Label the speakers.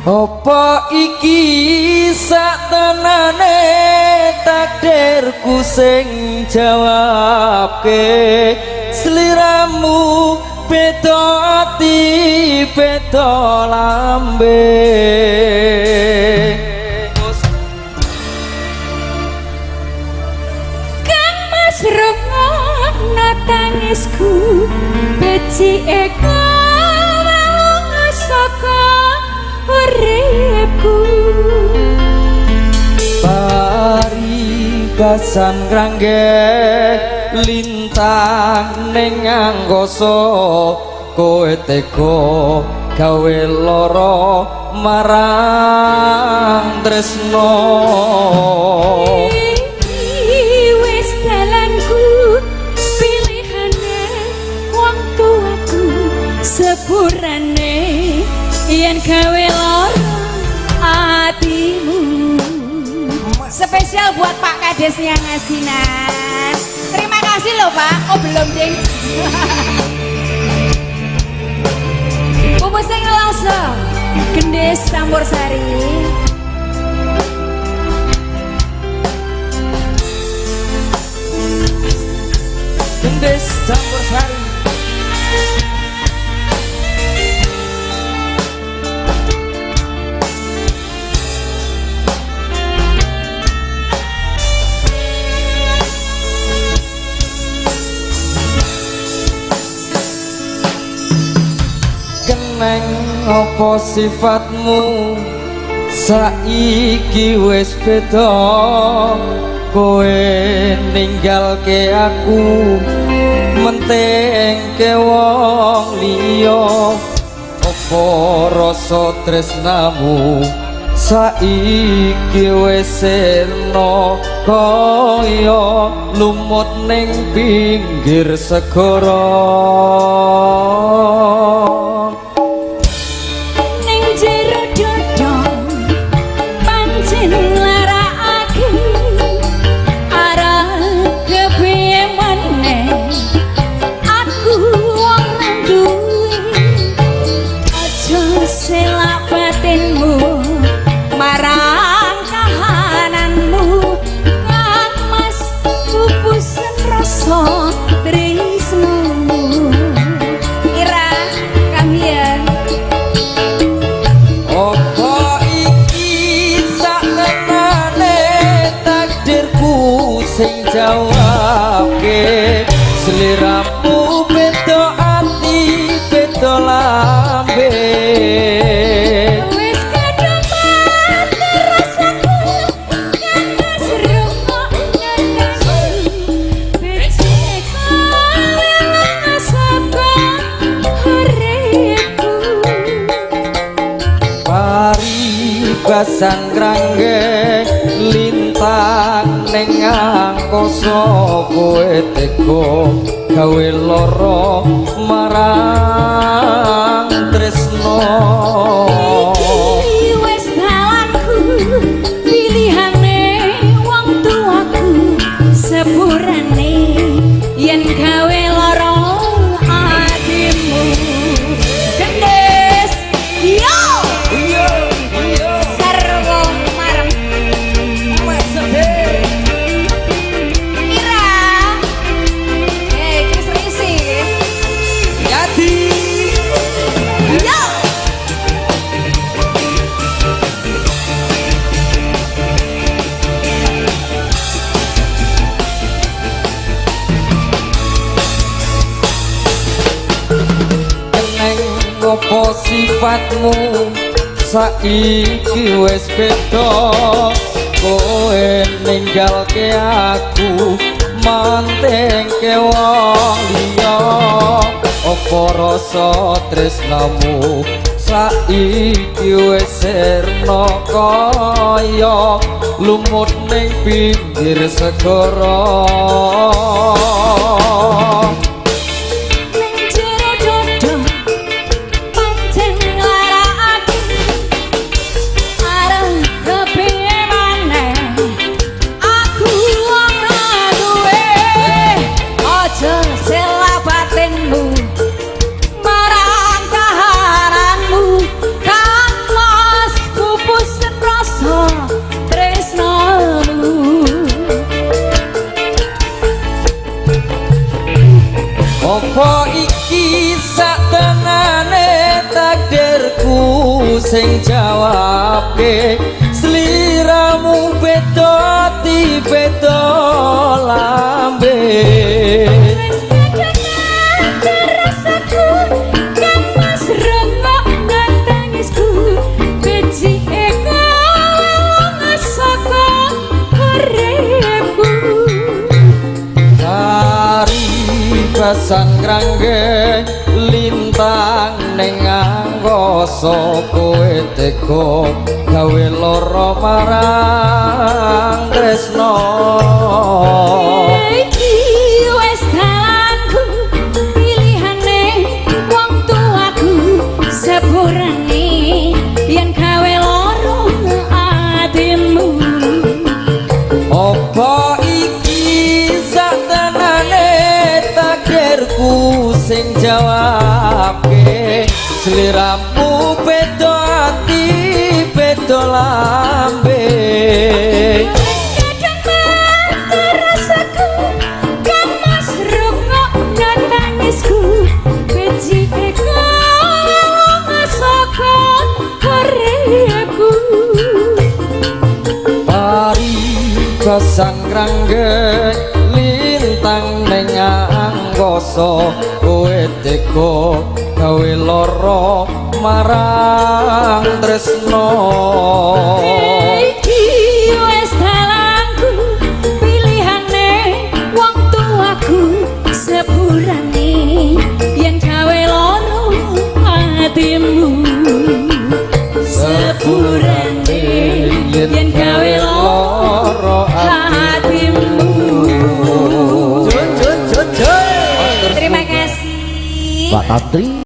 Speaker 1: Apa iki saktenane takdirku sing jawabke? Sliramu beda ati beda lambe.
Speaker 2: Kang Mas, rungokno tangisku, becike kowe lunga saka uripku.
Speaker 1: Paribasan grangge lintang ning angkasa, kowe tega gawe lara marang tresno.
Speaker 2: Iki wis dalanku, pilihane wong tuaku, sepurane yen gawe lara atimu. Spesial buat Pak Kadesnya Ngasinan. Terima kasih loh, Pak. Oh, belum ding. Pupus sing langsung Gendis Campur Sari.
Speaker 1: Gendis Campur Sari. Keneng apa sifatmu saiki wis beda, kowe ninggalke aku mentingke wong liya. Apa rasa tresnamu saiki wis sirna kaya lumut ning pinggir segara?
Speaker 2: Ning jero dodo pancen nglarakake, arep kepiye maneh aku wong ra duwe. Aja selak batinmu marang kahananmu. Kang Mas, pupusen rasa tresnomu. Ira kami ya.
Speaker 1: Apa iki saktenane takdirku sing jawabke? Sliramu beda ati beda lambe.
Speaker 2: Wis kadung mati rasaku. Kang Mas, rungokno tangisku, becike kowe lunga saka uripku.
Speaker 1: Paribasan grangge lintang ning angkasa, kowe tega gawe lara marang tresno.
Speaker 2: Iki wis dalanku, pilihane wong tuaku, sepurane yen gawe lara atimu. Gendis yo.
Speaker 1: Iya, iya.
Speaker 2: Sarwo marem. Ira. Eh, Kris Risi.
Speaker 1: Yati.
Speaker 2: Yo.
Speaker 1: Keneng apa sifatmu saiki wis beda, kowe ninggalke aku mantingke wong liya. Apa rasa tresnamu saiki wis sirna kaya lumut ning pinggir segara?
Speaker 2: Ning jero dodo pancen nglarakake, arep kepiye maneh aku wong ra duwe. Aja selak batinmu marang kahananmu. Kang Mas.
Speaker 1: sing jawabke, sliramu beda ati, beda lambe.
Speaker 2: Wis kadung rasaku kan Mas, rungokno tangisku, becike kowe saka uripku.
Speaker 1: Paribasan ngranggeng lintang ning angkasa, kowe tega gawe lara marang tresno.
Speaker 2: Iki wis dalanku, pilihane wong tuaku, sepurane yen gawe lara atimu.
Speaker 1: Apa iki satenane takdirku sing jawabke, sliramu beda ati, beda lambe.
Speaker 2: Wis kadung rasaku kan Mas, rungokno tangisku, becike kowe saka uripku.
Speaker 1: Paribasan ngranggeng lintang ning angkasa, kowe tega gawe lara marang tresno.
Speaker 2: Iki wis dalanku, pilihane wong tuaku, sepurane yen gawe lara atimu, sepurane yen gawe lara atimu.
Speaker 1: Jun jun jun jun.
Speaker 2: Terima kasih.
Speaker 3: Pak Tantri.